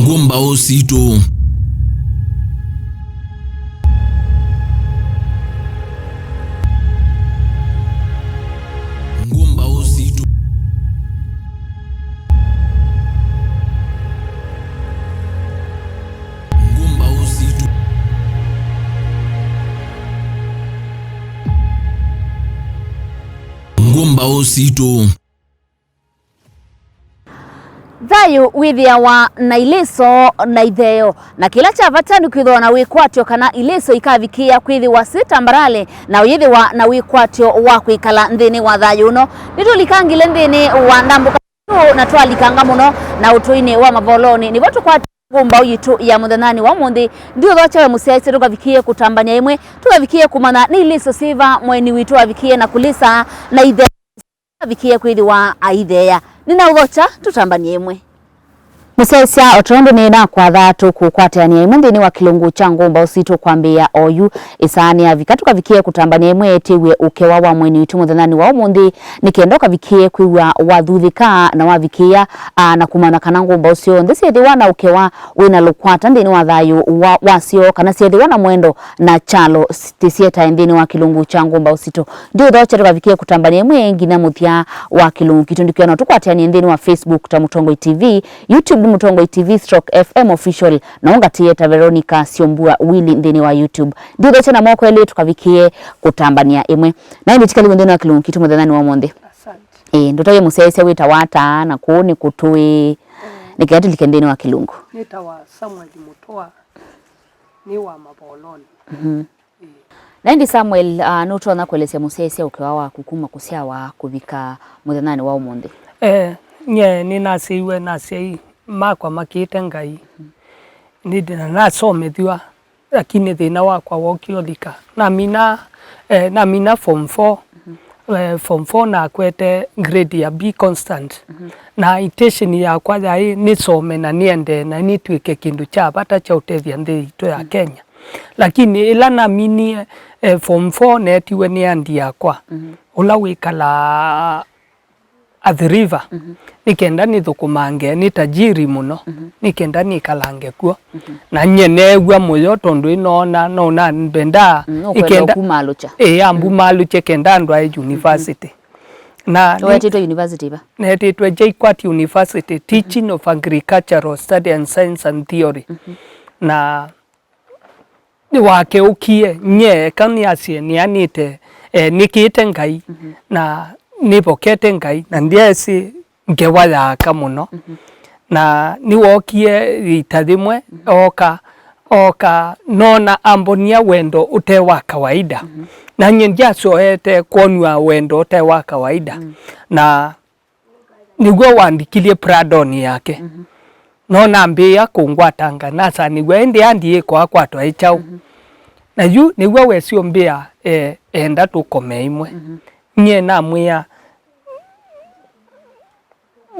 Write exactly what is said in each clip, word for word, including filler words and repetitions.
Ngũmbaũ sitũ. Ngũmbaũ sitũ. Ngũmbaũ sitũ. Ngũmbaũ sitũ. Thayũ wĩthĩawa na ilĩso na itheo, na kĩla kya vata nĩ kwĩthĩwa na wĩkwatyo kana ilĩso ikavikĩĩa kwĩthĩwa syĩ tambarale na ũyĩthĩwa na wĩkwatyo wa kwĩkala nthĩnĩ wa thayũ ũno. Nĩtũlikangile nthĩnĩ wa ndambũka na twalikanga mũno na ũtũinĩ wa mavolonĩ, nĩvo tũkwatĩte ngũmbaũ yitũ ya mũthenyanĩ wa ũmũnthĩ. Ndiũthokya we mũsyaĩĩsya tũkavikĩĩe kũtambany'a ĩmwe, tũkavikĩĩe kũmanya nĩ ilĩso syĩva mũeni witũ wavikĩĩe na kũlĩsa na ithe avikĩĩe kwĩthĩwa aitheea. Nĩnaũthokya tũtambany'e ĩmwe. Mũsyaĩĩsya, o tondũ nĩnakwatha tũkũkwatĩanĩa ĩmwe nthĩnĩ wa kĩlungu kya ngũmbaũ sitũ kwambĩĩa oyu. Ĩsaa nĩyavika tũkavikĩĩe kũtambany'a ĩmwe ĩtĩw'e ũkewa wa mũeni witũ mũthenyanĩ wa ũmũnthĩ, nĩkenda ũkavikĩĩe kwĩw'a wathuthĩka na wavikĩĩa, aa, na kũmanya kana ngũmbaũ syonthe syĩthĩwa na ũkewa wĩ na lũkwata nthĩnĩ wa thayũ wa, wasyo, kana syĩthĩwa na mwendo na kyalo, s-, tĩsyetae nthĩnĩ wa kĩlungu kya ngũmbaũ sitũ. Ndiũthokya tũkavikĩĩe kũtambany'a ĩmwe nginya mũthya wa kĩlungu kitũ. Ndikũya no tũkwatĩanĩe nthĩnĩ wa Facebook ta Mũtongoi T V, YouTube nĩ Mũtongoi T V stroke F M Official, na ũngatĩĩe ta Veronica Syombua Willy nthĩnĩ wa YouTube. Ndiũthokya na moko elĩ tũkavikĩĩe kũtambany'a ĩmwe. Na ĩndĩ tũkalika nthĩnĩ wa kĩlungu kitũ mũthenyanĩ wa ũmũnthĩ. Asante. Ĩĩ, ndũtavye mũsyaĩĩsya wĩtawa ata na kũu nĩ kũtũĩ, nĩ kenda tũlike nthĩnĩ wa kĩlungu. Nĩtawa Samuel Mũtũa, nĩ wa Mavolonĩ. Mhm. Ĩĩ. Na ĩndĩ Samuel, ah, nũtonya kũelesya mũsyaĩĩsya ũkewa waku kuma kũsyawa kũvika mũthenyanĩ wa ũmũnthĩ? Eh, nyie nĩnasyaiwe na asyai makwa makĩĩte Ngai. Mhm. Nĩndĩ na nasomethiwa, lakini thĩna wakwa wokie ũlika. Namina, eh, namina form four. Mhm. Eh, form four nakwete grade ya B constant. Mhm. Na intention yakwa yaĩ nĩsome na nĩendee na nĩtw'ĩke kĩndũ kya vata kya ũtethya nthĩ itũ ya, mhm, Kenya. Lakini ĩla naminie, eh, form four neetiwe nĩ andi yakwa, mhm, ũla wĩkalaa Athi River, mhm, nĩ kenda nĩthũkũmange, nĩ tajiri mũno, mhm, nĩ kenda nĩkalange kw'o. Mhm. Na nyie neew'a mũyo tondũ ĩnoona no nambendaa, mm, nũkwenda ĩkenda ũkumaalũkya. Ĩĩ, mm, ambumaalũkye kenda ndwae university. Mhm. Na nĩ weetĩtwe university va? Neetĩtwe J KUAT University, Teaching of Agricultural Study and Science and Theory. Mhm. Na nĩwakeũkie nyie eka nĩasye nĩanĩte, eh, nĩkĩĩte Ngai, mhm, na nĩvokete Ngai, na ndyeesĩ ngewa yaaka mũno. Mhm. Na nĩwookie ĩita yĩmwe, mhm, ooka, ooka, noona ambonia wendo ũte wa kawaida. Mhm. Na nyie ndyasyoete kwonw'a wendo ũte wa kawaida. Mhm. Na nĩw'o wandikilye Pradonĩ yake. Mhm. No nambĩĩa kũngwatanga, nasanĩw'a ĩndĩ andi ĩkoakwatwa ĩ kyaũ? Mhm. Na yu nĩw'o wesĩ ũmbĩa, e, enda tũkome ĩmwe. Mhm. Nyie namwĩa,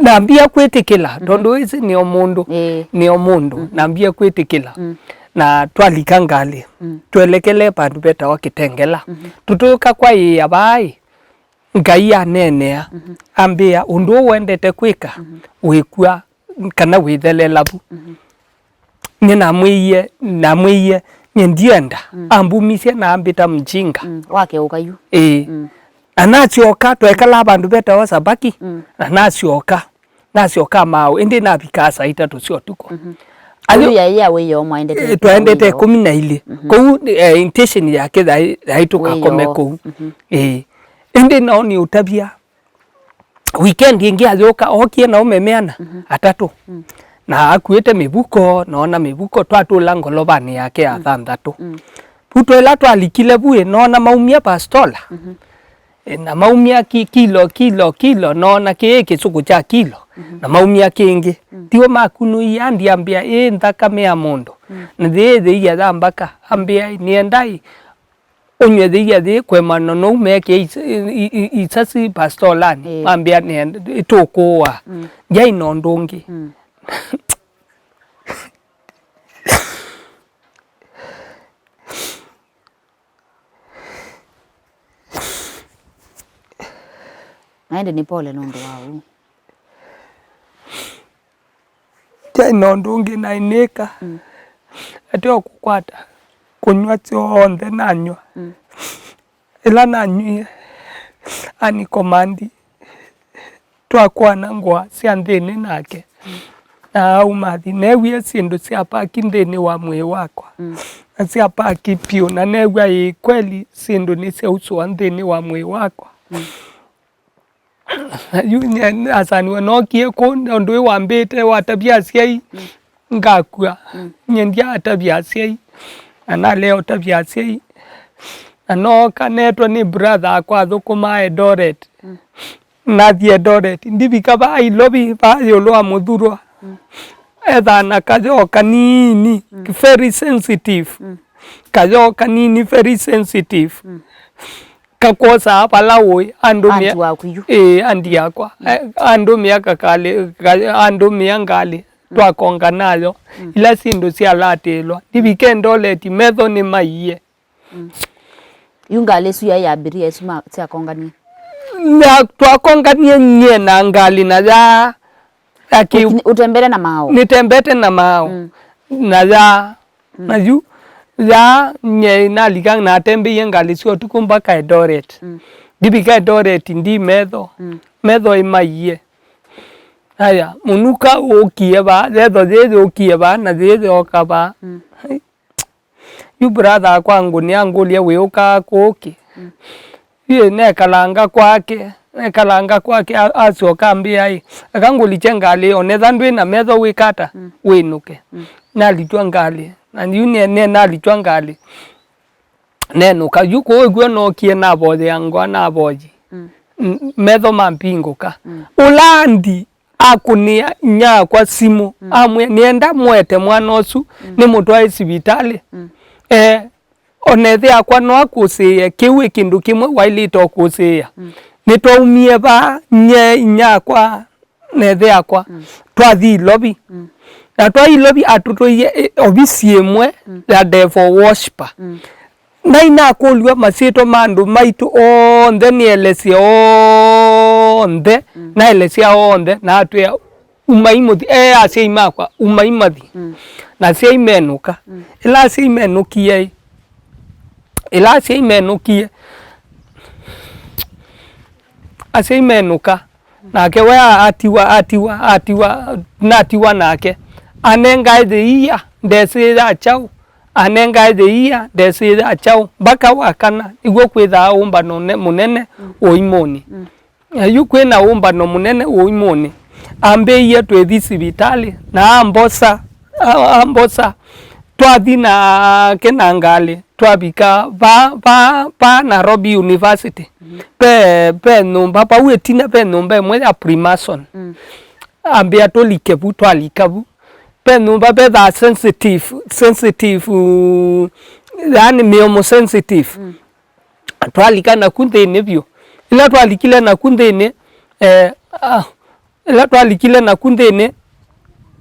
nambia kwĩtĩkĩla, mhm, tondũ ĩsĩ nĩ o mũndũ, ĩĩ, nĩ o mũndũ, mhm, nambia kwĩtĩkĩla. Mm. Na twalika ngalĩ, mm, twelekele vandũ vetawa Kĩtengela. Mhm. Tũtũka kwa ĩĩa vaaĩ, Ngai aneenea, mhm, ambĩa, "Ũndũ ũũ wendete kwĩka, mhm, wĩkw'a kana wĩthelela vu." Mhm. Nĩnamwĩie, namwĩie, "Nyie ndienda." Mm. Ambumisye na ambĩta mjinga. Mm. Wakeũka yu. Ĩĩ. Mm. Na nasyoka, twekalaa vandũ vetawa Sabaki, mm, na nasyoka. Nasyoka maaũ, ĩndĩ navikaa saa itatũ sya ũtukũ. Mhm. Ayo, ĩyo yaĩ ya wĩoo, mwaendete, eh, twaendete wĩoo. Kũmi na ilĩ. Mhm. Kũu, eh, intention yake yaĩ, yaĩ tũkakome wĩoo kũu. Mhm. Ĩĩ. Ĩndĩ nao nĩ ũtavya, weekend ĩngĩ ayũka, ookie na aũme meana, mhm, atatũ. Mm. Na akuĩte mĩvuko, noona mĩvuko, twatũla ngolovanĩ yake ya, mm, thanthatũ. Mm. Vu twela twalikile vu ĩ, noona maumya pastola. Mhm. E, na maumya ki-, kilo, kilo, kilo, noona kĩĩ kĩsũkũ kya kilo, mhm, na maumya kĩngĩ. Mm. Tiw'o makunũie andi ambĩa, "Ĩĩ nthakame ya mũndũ, mm, na yĩĩ yĩia ya mbaka." Ambĩa, "Nĩendai ũnyw'e yĩia yĩĩ kwemana nou mekĩe is-, i-, i-, i-, isasi pastolanĩ." Ĩĩ. Mambĩa, "Nĩenda, ĩtũkũũa." Mm. Ndyai na ũndũ ũngĩ. Mm. Na ĩndĩ nĩ pole nũndũ wa ũu. Kyaĩ na ũndũ ũngĩ naĩ nĩka. Mm. Ate o kũkwata, kũnyw'a syonthe nanyw'a. Mm. Ĩla nanywie, ani komandi, twakũana ngũa sya nthĩnĩ nake. Mm. Na aumathi, neewie syĩndũ sya paki nthĩnĩ wa mwĩĩ wakwa. Mm. Na sya paki pyũ, na neew'a ĩĩ kweli syĩndũ nĩsyausũa nthĩnĩ wa mwĩĩ wakwa. Mm. Na yu nye nasaniwe nookie kũu, ũndũ wĩ wambĩte watavya asyai, mm, ngakua. Mm. Nye ndyaatavya asyai, na nalea ũtavya asyai. Na nooka neetwa nĩ brother akwa athũkũmaa Eldoret. Mm. Nathi Eldoret, ndivika vaa Ilovi, vaa ĩũlũ wa mũthurwa. Mm. Ethaa na kayoo kanini, mm, very sensitive. Mm. Kayoo kanini, very sensitive. Mm. Kakwosaa vala ũĩ, andũmĩa. Andi waku yu. Ĩĩ, andi yakwa. Mm. Eh, andũmĩa kakalĩ, ka-, andũmĩa ngalĩ, mm, twakonga nayo. Mm. Ila syĩndũ syalatĩlwa. Ndivika Eldoret, metho nĩmaiie. Mm. Yu ngalĩ ĩsu yaĩ ya abiria ĩsu ma-, syakonganie? Na twakonganie nyie na ngalĩ na ya, ya ki- Ũkinya-, ũtembere na maaũ? Nĩtembete na maaũ. Mm. Na ya, mm, na yu, ya nye nalika natembeie ngalĩ sya ũtukũ mpaka Eldoret. Mm. Ndivika Eldoret ndi metho. Mm. Metho ĩmaiie. Aya, mũnuka ũkie vaa, yetho yĩĩ yũkie vaa, na yĩĩ yooka vaa. Mm. Yu brother akwa ngũnĩa angũlya wĩũkaa kũũ kĩ? Mm. Ĩ, nekalanga kwake, nekalanga kwake, a-, asyoka ambĩa ĩ, eka ngũlikye ngalĩ, onetha ndwĩ na metho wĩkata, mm, wĩnũke. Mm. Nalitw'a ngalĩ, na yu nĩ, nĩ nalitw'a ngalĩ. Nenũka, yu kũũ ĩkw'o nookie navoyea ngũa navoyi. Mm. N-, metho mampingũka. Mm. Ũla andi akũnĩa inyakwa simũ, mm, amwĩa, "Nĩenda mũete mwana ũsu, mm, nĩmũtwae sivitalĩ." Mm. Eh, onethe akwa no akũsĩĩe, kĩu ĩ kĩndũ kĩmwe waĩlĩte ũkũsĩĩa. Mm. Nĩtwaumie vaa, nye inyakwa, nethe akwa, mm, twathi Ilovi. Mm. Na twaĩ Ilovi atũtũie, eh, ovisi ĩmwe, mm, ya devil worshipper. Mm. Naĩ nakũlw'a masyĩtwa ma andũ maitũ onthe, nĩelesye onthe, mm, naelesya onthe, na atwĩa, "Umai mũthi-, ee asyai makwa, umai mathi." Mm. Na asyai menũka. Mm. Ĩla asyai menũkie-ĩ, ĩla asyai menũkie, asyai menũka, nake we a-, atiwa, atiwa, atiwa, natiwa nake. Anengae yĩia, ndesĩĩa kyaũ. Anengae yĩia, ndesĩĩa kyaũ. Mbaka wa kana, nĩw'o kwĩthaa ũmbano ne-, mũnene, mm, ũimũnĩ. Mm. Na yu kwĩ na ũmbano mũnene ũimũnĩ. Ambĩie twĩthi sivitalĩ, na ambosa, a-, ambosa. Twathi nake na ngalĩ, twavika va, va, va Nairobi University. Mhm. Ve, ve nyũmba, vau ĩtina ve nyũmba ĩmwe ya Freemason. Mm. Ambĩa tũlike vu, twalika vu. Ve nyũmba vethaa sensitive, sensitive, uh, yaani mĩomo sensitive. Mm. Twalika naku nthĩnĩ vyũ. Ĩla twalikile naku nthĩnĩ, eh, ah, ĩla twalikile naku nthĩnĩ,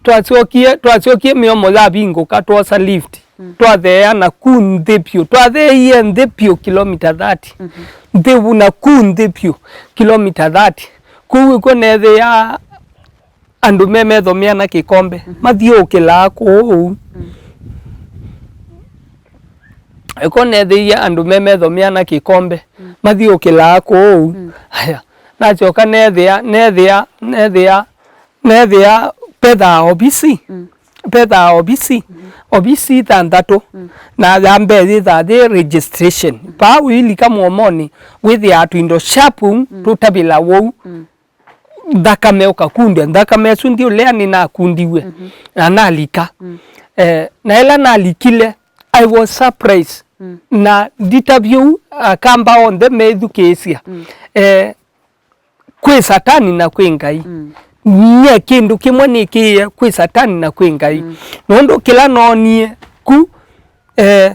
twasyokie, twasyokie mĩomo yavingũka, twosa lift. Mm. Twatheea naku nthĩ vyũ. Twatheeie nthĩ vyũ kilomita thirty. Mhm. Nthĩ vu naku nthĩ vyũ, kilomita thirty. Kũu ĩkw'o neethĩaa andũ me metho meana kĩkombe, mhm, mathiũũkĩlaa kũũ. Mm. Ĩko neethĩie andũ me metho meana kĩkombe, mm, mathiũũkĩlaa kũũ. Mm. Aya, nasyoka neethĩa, neethĩa, neethĩa, neethĩa vethaa ovisi, mm, vethaa ovisi, mhm, ovisi thanthatũ, mm, na ya mbee yĩthaa yĩ registration. Mm. Vaa ũilika mũomonĩ, wĩthĩaa tũindo sharp, mm, tũtavĩla wou. Mm. Nthakame ũkakundwa, nthakame ĩsu ndiũlea nĩnakundiw'e, mhm, na nalika. Mm. Eh, na ĩla nalikile, I was surprised. Mm. Na nditavya ũu, Akamba onthe meĩthukĩĩsya. Mm. Eh, kwĩ Satani na kwĩ Ngai. Mm. Nyie kĩndũ kĩmwe nĩkĩĩe, kwĩ Satani na kwĩ Ngai. Mm. Nũndũ kĩla noonie ku, eh,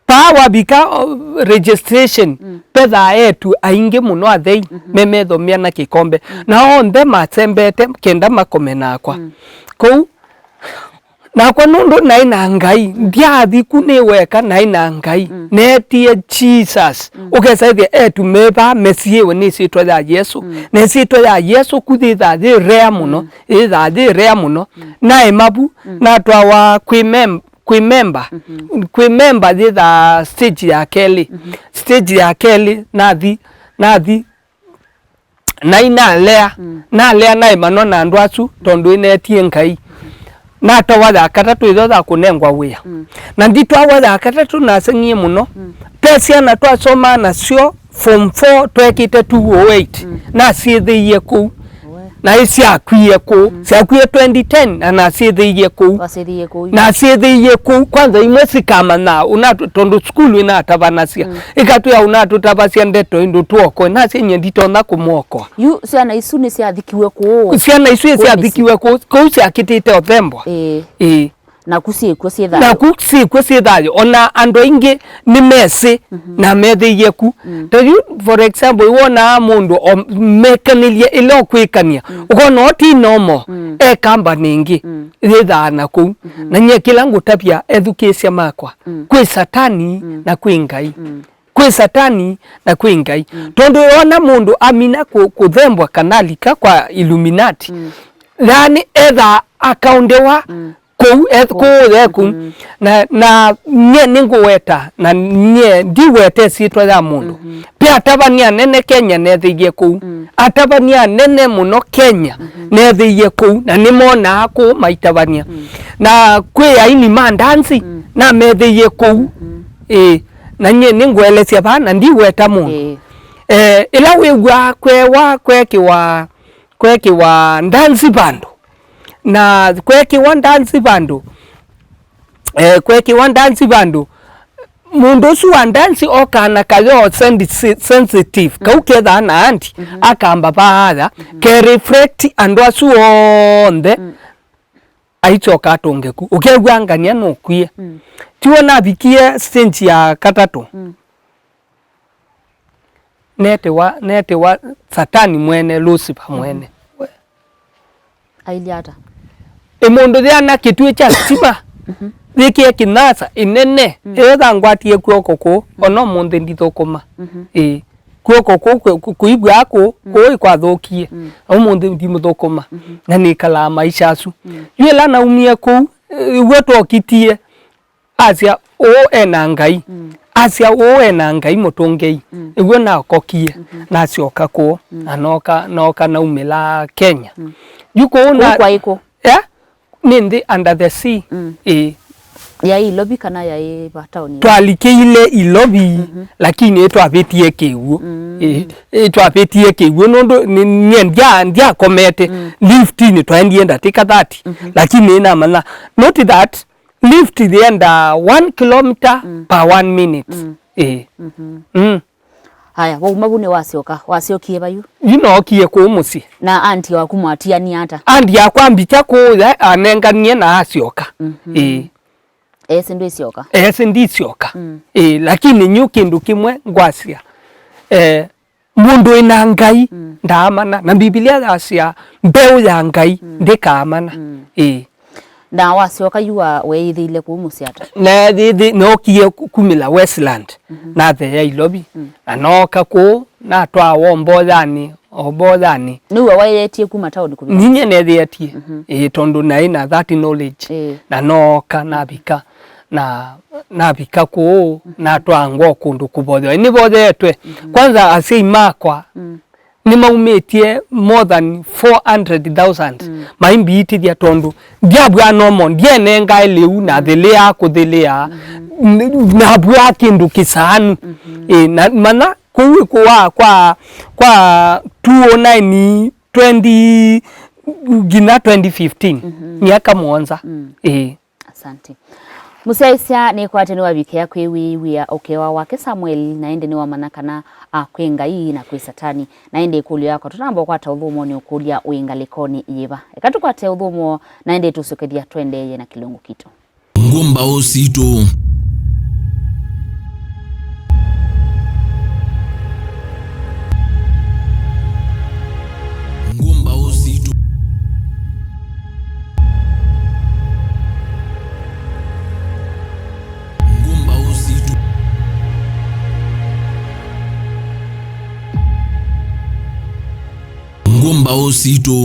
Vaa wavika, o, registration, mm, vethaa eĩtu aingĩ mũno athei, mhm, me metho meana kĩkombe. Mm. Na onthe masembete kenda makome nakwa. Mm. Kũu, Nakwa nũndũ naĩ na Ngai, ndyaathi ku nĩ weka, naĩ na Ngai. Mm. Neetie Jesus. Mm. Ũkesa ĩthĩa etu me vaa mesiĩwe nĩ ĩsyĩtwa ya Yesũ. Mm. Na ĩsyĩtwa ya Yesũ ku yĩthaa yĩ rare mũno, mm, yĩthaa yĩ rare mũno. Mm. Naĩ mavu, mm, natwawa kwĩ mem-, kwĩ memba. Mhm. Kwĩ memba yĩthaa stage ya kelĩ. Mhm. Stage ya kelĩ, nathi, nathi, na inalea, mm, nalea naĩ manwa na andũ asu, tondũ ĩneetie Ngai. Natawa ya katatũ ĩyo ya kũnengwa wĩa. Mm. Na nditwawa ya katatũ naseng'ie mũno. Mm. Ve syana twasomaa nasyo form four twekĩte two oh eight. Mm. Nasyĩthĩie kũu. We. Na ĩsyakwie kũu. Mm. Syakwie twenty ten na nasyĩthĩie kũu. Wasyĩthĩie kũu. Nasyĩthĩie kũu. Kwanza imwe sikamanya, ũna, tondũ sukulu ĩnatavanasya. Mm. Ĩkatwĩa ũnatũtavasya ndeto ĩndũ twokoe. Nasya nyie nditonya kũmwokoa. Yu syana isu nĩsyathikiwe kũũ? Syana isu kũũ syathikĩwe kũũ, kũu syakĩtĩte ũthembwa. Ĩĩ. Ĩĩ. Naku syĩkw'o syĩ thayũ. Naku syĩkw'o syĩ thayũ. Ona andũ aingĩ nĩmesĩ, mhm, na methĩie ku. Mm. Ta yu, for example, wonaa mũndũ o-, mekanĩlye ĩla ũkwĩkania. Mm. Ũkona o ti normal, mm, e kambani ĩngĩ, mm, yĩthaa na kũu. Mhm. Na nyie kĩla ngũtavya ethukĩĩsya makwa, mm, kwĩ Satani, mm, na kwĩ Ngai. Mm. Kwĩ Satani na kwĩ Ngai. Mm. Tondũ wona mũndũ amina kũ-, kũthembwa kana alika kwa Illuminati, mm, yaani ethaa akaũndewa, mm, kũu, eth-, kũu, kũu ye kũu. Mm. Na, na nyie nĩngũweta, na nyie ndiwete syĩtwa ya mũndũ. Mm-hmm. Pe atavania anene Kenya nethĩie kũu. Mm. Atavania anene mũno Kenya, mm-hmm, nethĩie kũu, na nĩmonaa kũu maitavania. Mm. Na kwĩ aini ma ndansi, mm, namethĩie kũu. Mm-hmm. Ĩĩ. Na nyie nĩngũelesya vaa na ndiweta mũndũ. Ĩĩ. Eh, ĩla wĩw'aa kwewa, kwekiwa, kwekiwa ndanzi vandũ. Na kwekiwa ndanzi vandũ. Eh, kwekiwa ndanzi vandũ. Mũndũ ũsu wa ndanzi okana kayo sensi-, sensitive. Kau kethaa na andi, mhm, akamba vaaya, mhm, ke reflect andũ asu onthe. Mm. Aityoka atũnge ku. Ũkew'a ngania nũkwie. Mm. Tiw'o navikie stage ya katatũ. Mm. Netewa, netewa Satani mwene, Lucifer mwene. Mhm. Ailyĩ ata? Ĩ mũndũ yĩana kĩtuĩ kya stima, mhm, yĩkĩe kĩnasa ĩnene, mm, ĩyo yangwatie kw'oko kũũ, mm, ona ũmũnthĩ ndithũkũma. Mhm. Ĩĩ. Kw'oko kũu kũ-, kũ-, kũiw'aa kũu, mm, kũu ĩkwathũkie. Mm. Na ũmũnthĩ ndimũthũkũma. Mhm. Na nĩkalaa maisha asu. Mm. Yu ĩla naumie kũu, eh, w'o twokitie, asya, "Ũũ e na Ngai." Mm. Asya, "Ũũ e na Ngai mũtũngĩi." Mm. Ĩw'o nakokie, mhm, nasyoka kũu. Mm. Na nooka, nooka naumĩla Kenya. Mm. Yu kũu na- Kũu kwaĩ kũ? Eh? Nĩ nthĩ under the sea. Mm. Ĩĩ. Yaĩ Ilovi kana yaĩ va taoni? Twalikĩile Ilovi, mhm, lakini ĩtwavĩtie kĩw'ũ. Mm. Ĩĩ, ĩtwavĩtie kĩw'ũ nũndũ nĩ, nyie ndya-, ndyakomete. Mm. Liftinĩ twaendie ndatĩka thirty, mhm, lakini namanya, note that lift yĩenda one kilometer, mm, per one minute. Mm. Ĩĩ. Mhm. Mm. Aya, wauma vu nĩwasyoka. Wasyokie va yu? Yu nookie kũu mũsyĩ. Na anti waku mwatiania ata? Anti yakwa ambikya kũũya, anenganie na asyoka. Mhm. Ĩĩ. Esi ndwĩsyoka? Esi ndisyoka. Mm. Ĩĩ, lakini nyu kĩndũ kĩmwe ngwasya. Eh, mũndũ wĩ na Ngai, mm, ndaamana. Na Mbivilia yasya, mbeũ ya Ngai, mm, ndĩkaamana. Mm. Ĩĩ. Na wasyoka yu wa-, weeyĩthĩile kũu mũsyĩ ata? Neeyĩthĩ-, nookie ku-, kumĩla Westland, mhm, natheea Ilovi. Mm. Na nooka kũu, natwaawa o mboyanĩ, o mboyanĩ. Nĩw'o wayeetie kuma taoni kũvika? Ninyie neeyĩetie. Mhm. Ĩĩ, tondũ naĩ na that knowledge. Ĩĩ. Na nooka, navika, na navika kũu, mhm, natwaangwa o kũndũ kũvoyewa. Nĩvoyeetwe. Mhm. Kwanza asyai makwa, mm, nĩmaumĩtye more than four hundred thousand, mm, maimbiitĩthya tondũ ndyavw'a nomo, ndyenengae lĩu na, mm, thĩlĩa kũthĩlĩa, mm-hmm, n-, navw'a kĩndũ kĩsaanu. Mm-hmm. Ĩ, na mana kũu ĩkũwa kwa, kwa two oh nine, twenty, nginya twenty fifteen, mm-hmm, myaka mũonza. Mm. Ĩ. Asante. Mũsyaĩĩsya nĩkwate nĩwavikĩa kwĩw'ĩĩa ũkĩwa wake Samuel, na ĩndĩ nĩwamanya kana, a, kwĩ Ngai na kwĩ Satani. Na ĩndĩ ĩkũlyo yakwa, tũnamba ũkwata ũthũmũo nĩ ũkũlya wĩ ngalĩkonĩ yĩva? Eka tũkwate ũthũmũo, na ĩndĩ tũsyokethya tũendeeye na kĩlungu kitũ. Ngũmbaũ sitũ. Ngũmbaũ sitũ. Ũsitũ.